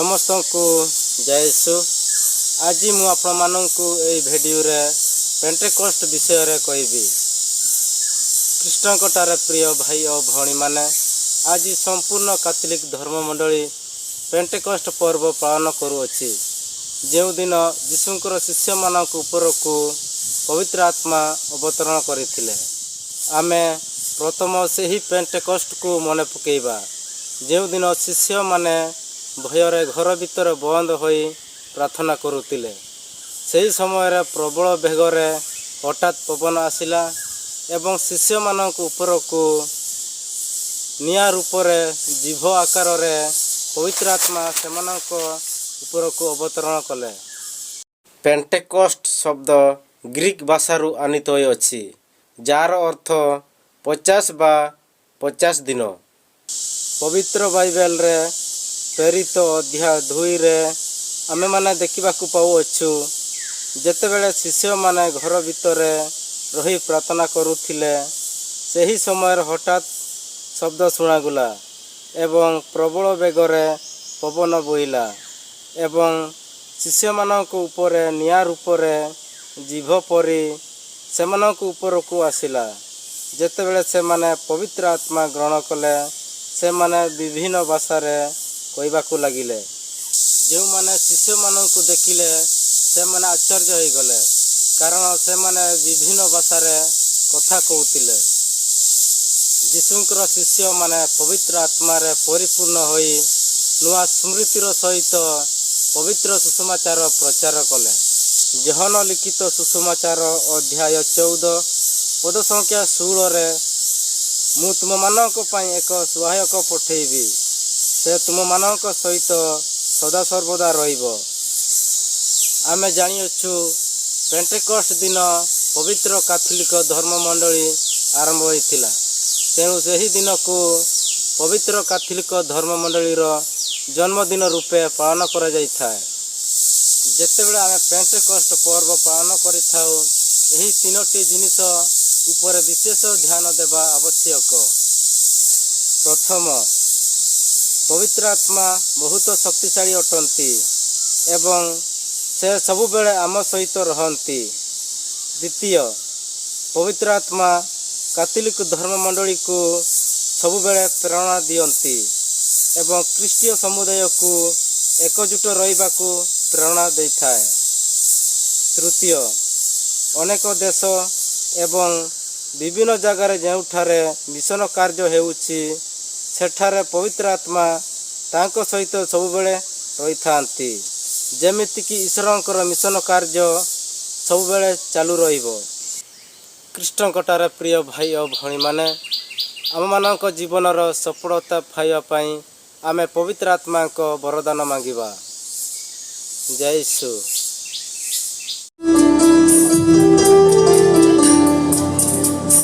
ସମସ୍ତଙ୍କୁ ଜୟ ଯୀଶୁ। ଆଜି ମୁଁ ଆପଣମାନଙ୍କୁ ଏହି ଭିଡ଼ିଓରେ ପେଣ୍ଟେକଷ୍ଟ ବିଷୟରେ କହିବି। ଖ୍ରୀଷ୍ଟଙ୍କଠାରେ ପ୍ରିୟ ଭାଇ ଓ ଭଉଣୀମାନେ, ଆଜି ସମ୍ପୂର୍ଣ୍ଣ କାଥଲିକ ଧର୍ମମଣ୍ଡଳୀ ପେଣ୍ଟେକଷ୍ଟ ପର୍ବ ପାଳନ କରୁଅଛି, ଯେଉଁଦିନ ଯୀଶୁଙ୍କର ଶିଷ୍ୟମାନଙ୍କ ଉପରକୁ ପବିତ୍ର ଆତ୍ମା ଅବତରଣ କରିଥିଲେ। ଆମେ ପ୍ରଥମ ସେହି ପେଣ୍ଟେକଷ୍ଟକୁ ମନେ ପକାଇବା, ଯେଉଁଦିନ ଶିଷ୍ୟମାନେ ଭୟରେ ଘର ଭିତରେ ବନ୍ଦ ହୋଇ ପ୍ରାର୍ଥନା କରୁଥିଲେ। ସେହି ସମୟରେ ପ୍ରବଳ ବେଗରେ ହଠାତ୍ ପବନ ଆସିଲା ଏବଂ ଶିଷ୍ୟମାନଙ୍କ ଉପରକୁ ନିଆଁ ରୂପରେ ଜିଭ ଆକାରରେ ପବିତ୍ର ଆତ୍ମା ସେମାନଙ୍କ ଉପରକୁ ଅବତରଣ କଲେ। ପେଣ୍ଟେକଷ୍ଟ ଶବ୍ଦ ଗ୍ରୀକ୍ ଭାଷାରୁ ଆନୀତ ହୋଇଅଛି, ଯାହାର ଅର୍ଥ 50 ବା 50 ଦିନ। ପବିତ୍ର ବାଇବେଲରେ ପ୍ରେରିତ ଅଧ୍ୟାୟ 2ରେ ଆମେମାନେ ଦେଖିବାକୁ ପାଉଅଛୁ, ଯେତେବେଳେ ଶିଷ୍ୟମାନେ ଘର ଭିତରେ ରହି ପ୍ରାର୍ଥନା କରୁଥିଲେ, ସେହି ସମୟରେ ହଠାତ୍ ଶବ୍ଦ ଶୁଣାଗଲା ଏବଂ ପ୍ରବଳ ବେଗରେ ପବନ ବୋହିଲା ଏବଂ ଶିଷ୍ୟମାନଙ୍କ ଉପରେ ନିଆଁ ରୂପରେ ଜିଭ ପରି ସେମାନଙ୍କ ଉପରକୁ ଆସିଲା। ଯେତେବେଳେ ସେମାନେ ପବିତ୍ର ଆତ୍ମା ଗ୍ରହଣ କଲେ, ସେମାନେ ବିଭିନ୍ନ ଭାଷାରେ କହିବାକୁ ଲାଗିଲେ। ଯେଉଁମାନେ ଶିଷ୍ୟମାନଙ୍କୁ ଦେଖିଲେ, ସେମାନେ ଆଶ୍ଚର୍ଯ୍ୟ ହୋଇଗଲେ, କାରଣ ସେମାନେ ବିଭିନ୍ନ ଭାଷାରେ କଥା କହୁଥିଲେ। ଯୀଶୁଙ୍କର ଶିଷ୍ୟମାନେ ପବିତ୍ର ଆତ୍ମାରେ ପରିପୂର୍ଣ୍ଣ ହୋଇ ନୂଆ ସ୍ଫୂର୍ତ୍ତିର ସହିତ ପବିତ୍ର ସୁସମାଚାର ପ୍ରଚାର କଲେ। ଯୋହନ ଲିଖିତ ସୁସମାଚାର ଅଧ୍ୟାୟ 14, ପଦ ସଂଖ୍ୟା 16ରେ, "ମୁଁ ତୁମମାନଙ୍କ ପାଇଁ ଏକ ସହାୟକ ପଠେଇବି। ସେ ତୁମମାନଙ୍କ ସହିତ ସଦାସର୍ବଦା ରହିବ।" ଆମେ ଜାଣିଅଛୁ, ପେଣ୍ଟେକଷ୍ଟ ଦିନ ପବିତ୍ର କାଥଲିକ ଧର୍ମମଣ୍ଡଳୀ ଆରମ୍ଭ ହୋଇଥିଲା। ତେଣୁ ସେହି ଦିନକୁ ପବିତ୍ର କାଥଲିକ ଧର୍ମମଣ୍ଡଳୀର ଜନ୍ମଦିନ ରୂପେ ପାଳନ କରାଯାଇଥାଏ। ଯେତେବେଳେ ଆମେ ପେଣ୍ଟେକଷ୍ଟ ପର୍ବ ପାଳନ କରିଥାଉ, ଏହି ତିନୋଟି ଜିନିଷ ଉପରେ ବିଶେଷ ଧ୍ୟାନ ଦେବା ଆବଶ୍ୟକ। ପ୍ରଥମ, ପବିତ୍ର ଆତ୍ମା ବହୁତ ଶକ୍ତିଶାଳୀ ଅଟନ୍ତି ଏବଂ ସେ ସବୁବେଳେ ଆମ ସହିତ ରହନ୍ତି। ଦ୍ୱିତୀୟ, ପବିତ୍ର ଆତ୍ମା କାଥଲିକ ଧର୍ମମଣ୍ଡଳୀକୁ ସବୁବେଳେ ପ୍ରେରଣା ଦିଅନ୍ତି ଏବଂ ଖ୍ରୀଷ୍ଟୀୟ ସମୁଦାୟକୁ ଏକଜୁଟ ରହିବାକୁ ପ୍ରେରଣା ଦେଇଥାଏ। ତୃତୀୟ, ଅନେକ ଦେଶ ଏବଂ ବିଭିନ୍ନ ଜାଗାରେ ଯେଉଁଠାରେ ମିଶନ କାର୍ଯ୍ୟ ହେଉଛି, ସେଠାରେ ପବିତ୍ର ଆତ୍ମା ତାଙ୍କ ସହିତ ସବୁବେଳେ ରହିଥାନ୍ତି, ଯେମିତିକି ଈଶ୍ୱରଙ୍କର ମିଶନ କାର୍ଯ୍ୟ ସବୁବେଳେ ଚାଲୁ ରହିବ। ଖ୍ରୀଷ୍ଟଙ୍କଠାରେ ପ୍ରିୟ ଭାଇ ଓ ଭଉଣୀମାନେ, ଆମମାନଙ୍କ ଜୀବନର ସଫଳତା ପାଇବା ପାଇଁ ଆମେ ପବିତ୍ର ଆତ୍ମାଙ୍କ ବରଦାନ ମାଗିବା। ଜୟ ଯୀଶୁ।